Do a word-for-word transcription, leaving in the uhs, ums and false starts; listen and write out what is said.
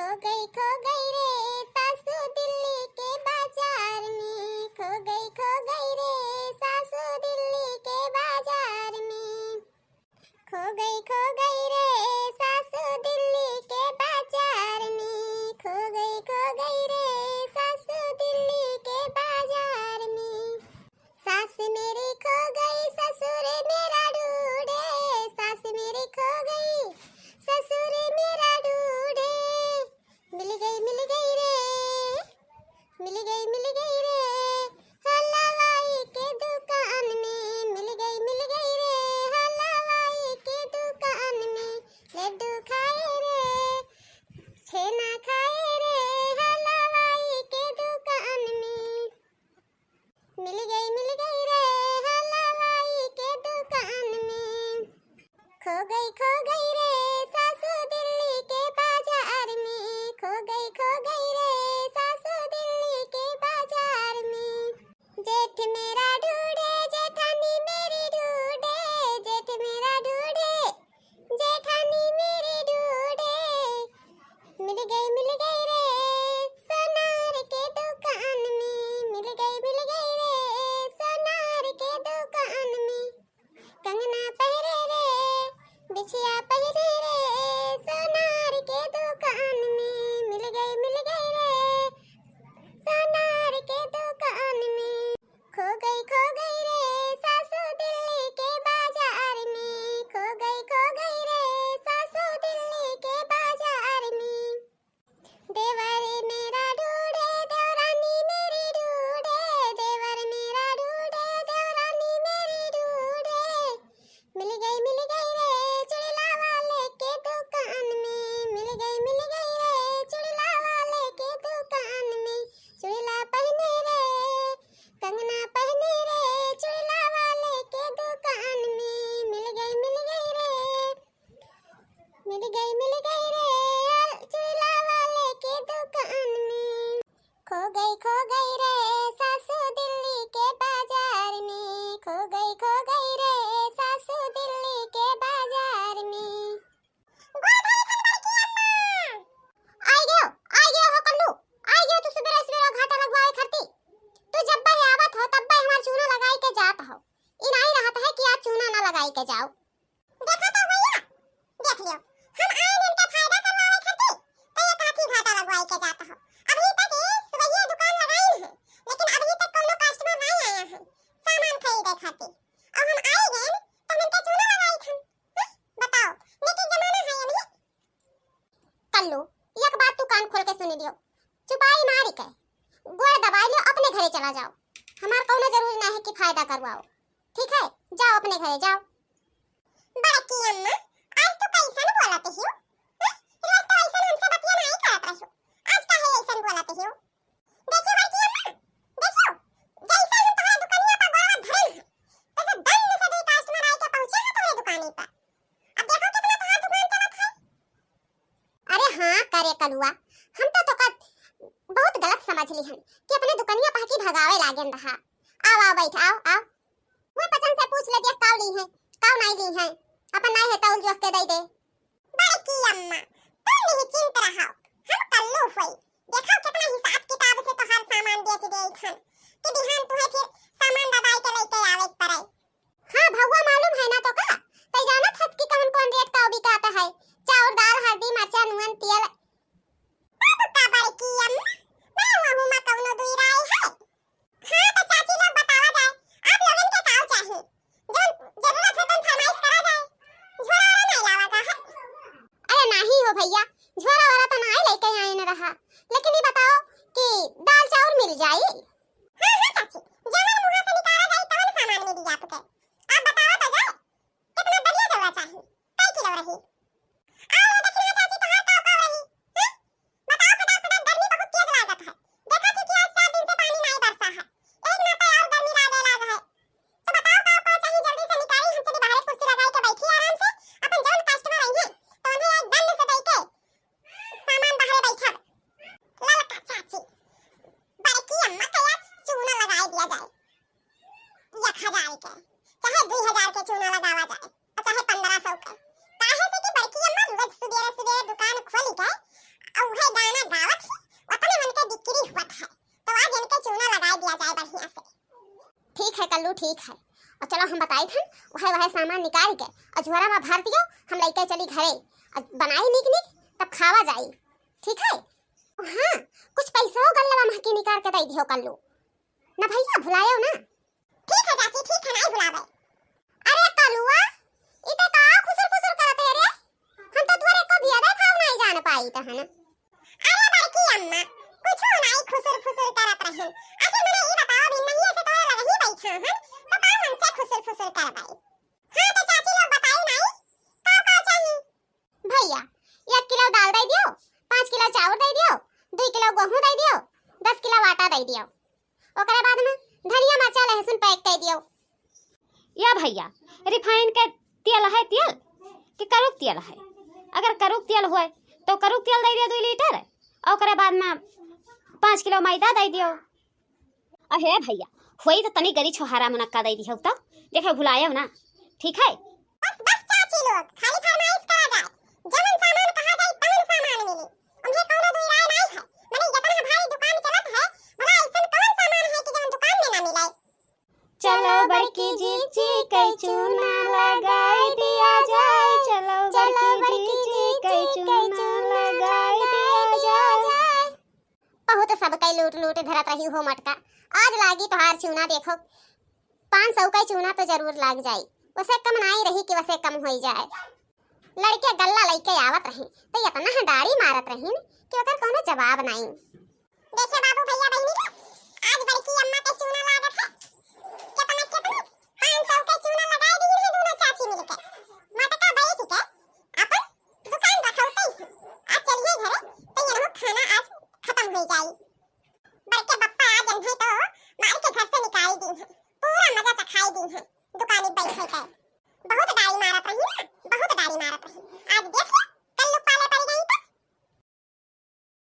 खो गई, खो गई रे सासू दिल्ली के बाजार में, खो गई, खो गई रे सासू दिल्ली के बाजार में। खो गई, खो गई रे सासू दिल्ली के बाजार में, खो गई, खो गई रे सासू दिल्ली के बाजार में। सास मेरी खो गई, ससुर मेरा ढूंढे, सास मेरी खो गई, ससुर मेरा ढूंढे। मिल गई, मिल गई रे, मिल गई, मिल गई रे, हलवाई के दुकान में। मिल गई, मिल गई रे, हलवाई के दुकान में। लड्डू खाए रे, छेना खाए रे, हलवाई के दुकान में। मिल गई, मिल गई रे, हलवाई के दुकान में। खो गई, खो गई रे सासू दिल्ली के बाजार में, खो गई, खो गई रे सासू दिल्ली के बाजार में। जेठ मेरा ढूंढे, जेठानी मेरी ढूंढे, जेठ मेरा ढूंढे, जेठानी मेरी ढूंढे। मिल गई, मिल गई रे सोनार के दुकान में, मिल गई, मिल गई रे सोनार के दुकान में। कंगना पहिरे रे, बिछिया पहिरे रे, सोनार के दुकान में। मिल गई, मिल गई रे, सोनार के दुकान में। खो गई, खो गई रे, सासू दिल्ली के बाजार में। खो गई, खो गई रे, सासू दिल्ली के बाजार में। देवर मेरा ढूंढे, देवरानी मेरी ढूंढे, देवर मेरा ढूंढे, देवरानी मेरी ढूंढे। मिल गई, मिल गई रे, चुड़ला वाले के दुकान में। मिल गई, मिल गई रे, चुड़ला वाले के दुकान में। चुड़ला पहने रे, कंगना पहने रे, चुड़ला वाले के दुकान में। मिल गई, मिल गई रे, मिल गई, मिल गई रे, चुड़ला वाले के दुकान में। खो गई, खो गई रे, सासू दिल्ली के बाजार में। खो गई, खो गई रे, सासू दिल्ली के बाजार में। गोड़ धरे थन बड़की अम्मा। आई गयो, आई गयो हो कल्लू, आई गयो तू सुबेरे सुबेरे घाटा लगवाए खरती। तू जब भी आवत हो, तब भी हमार चूना लगाई के जात हो। ई नाई रहत है कि आज चूना ना लगाई के जाओ। देखा तो भैया, देख लियो, हम आए इनके फायदा करवावे खातिर, तो ये काफी घाटा लगवाई के जात हो। अभी तक ये सुबहिया दुकान लगाई है, लेकिन अभी तक कोनो customer नहीं आया है सामान खरीदे खातिर। और हम आई गए तो हम इनके चूना लगाई थन। हाँ, बताओ, लेकिन जमाना है अभी। कल्लू, एक बात तू कान खोल के सुन लियो, चुपाई मारी के गोड़ दबाई लियो, अपने घरे चला जाओ। हमार कौनो जरूरी ना है कि फायदा करवाओ, ठीक है? जाओ अपने घरे जाओ। बड़की अम्मा, आज तू कैसन बोलत हियो? हैं? रोज तो ऐसन हमसे बतिया नहीं करत रहियो, आज काहे ऐसन बोलत हियो? देखियो बड़की अम्मा, देखियो, जैसे हम तोहरे दुकनिया पर गोड़वा धरन है, तैसे दंड से दुई customer आए के पहुँचे हैं तोहरे दुकानी पर। अब देखो कितना तोहार दुकान चलत है। अरे हाँ करे कलुआ, हम तो तोका बहुत गलत समझ लिहन कि अपने दुकनिया पर की भगावे लागेन रहा। आओ, आओ, बैठ, आओ, आओ। वो पचन से पूछ ले, देख काव ली है, काव नहीं ली है, अपन नहीं है तौल जोख के दे दे। बड़की अम्मा, तुम निश्चिंत रहो, हम कल्लू होई। देखो कितना हिसाब किताब से तोहार सामान बेच देई थन कि बिहान तुहे फिर सामान दबाई के लेके आवे के पड़े। हाँ भौवा, मालूम है ना तो का, तै जानत हस कि कौन कौन rate का बिकात है, चाउर, दाल, हरदी, मरचा, नून, तेल। बाबू का बड़की अम्मा, मैं वहू मा कौनो दुई राय है। हाँ, तो चाची लोग बतावा जाए, आप लोगन के काव चाही? जौन जरूरत हो, तौन फरमाइश करा जाए। झोरा वाला नहीं लावा का है? अरे नाही हो भैया, झोरा वाला तो नाही लेके आए न रहा, लेकिन ये बताओ कि दाल चाउर मिल जाई? हाँ, हाँ चाची, जवन मुँह से निकाला जाए, तवन सामान मिली आपके। आप बतावा तो जाए, कितना दलिया जौरा चाही? कई किलो रही? और वो देखी ना चाची, तोहार का का रही? हैं? बताओ फटाक फटाक, गर्मी बहुत तेज लागत है। देखा थी कि आज चार दिन से पानी नहीं बरसा है, यही नाते और गर्मी लागे लाग है। तो बताओ का का चाही, जल्दी से निकाली, हम चली बाहर कुर्सी लगाई के बैठी आराम से, अपन जौन customer आई है तो उन्हें एक दंड से दे के सामान बाहर बैठब। ललका चाची, बड़की अम्मा का आज चूना लगाई दिया जाए, एक हजार के, चाहे दुई हजार के चूना लगावा जाए, और चाहे पन्द्रह सौ के, काहे से ठीक है। और चलो हम बताइत हन, वह, वह सामान निकाल के और झोरा में भर दियो, हम लइके चली घरे। और बनाई नीक नीक, तब खावा जाई। ठीक है? हाँ, कुछ पैसो गल्लवा महकी निकाल के दे दियो कल्लू। ना भैया, भुलायो ना। ठीक है चाची, ठीक है, नाई भुलावे। अरे कलुआ, ई ते का खुसुर फुसुर करत है रे? हम तो तोहरे को भी अदे भाव नाई जान पाई त हन। अरे बड़की अम्मा, कुछो नाई खुसुर फुसुर करत रहे। आखिर मने ई बताओ, बिन नहिए से तोहरे लगे ही बैठा हन, तो का मन से खुसुर फुसुर करबै? हाँ तो चाची लोग बताई नाई, का का चाही? भैया, एक किलो दाल दे दियो, पाँच किलो चाउर दे दियो, दुई किलो गेहूं दे दियो, दस किलो आटा दे दियो। ओकरे बाद में धनिया, मरचा, लहसुन pack कर दियो। या भैया, refined के तेल है तेल कि करुक तेल है? अगर करुक तेल होए तो करुक तेल दे दियो दुई लीटर, और ओकरे बाद में पाँच किलो मैदा दे दियो। अहे भैया, होई तो तनी गरी छोहारा मुनक्का दे दियो तो, देखे भुलायो ना, ठीक है? बस, बस चाची लोग, खाली फरमाइश करा जाए, जवन सामान कहा जाए तवन सामान मिली, उन्हें कौनो दुई राय नाई है। मने इतना भारी दुकान चलत है, भला ऐसन कौन सामान है कि जवन दुकान में ना मिले? चलो बड़की जीजी के चूना लगाई दिया जाए, चलो बड़की जीजी के चूना लगाई दिया जाए। बहुत सबके लूट लूट धरत रही हो मटका, आज लागी तोहार चूना। देखो, पाँच सौ का चूना तो जरूर लाग जाई, वसे कम नाई रही कि वसे कम होई जाए। लड़के गल्ला लइके आवत रही तो इतना डाड़ी मारत रही कि ओकर कोनो जवाब नाई। देखे बाबू भैया बहिनी लोग, आज बड़की अम्मा के चूना लागत है। कितना, कितना? पाँच सौ के चूना लगाए दी है दोनों चाची मिलके। मटका बेच के अपन दुकान रखौते हैं। आज चलिए घरे, तो ये लोग खाना आज खत्म हो जाई। बड़के बप्पा आ जइहैं तो मार के घर से निकाल दीहैं, पूरा मजा चखाई दीहैं दुकानी बैठे के। बहुत डाड़ी मारत रही ना, बहुत डाड़ी मारत।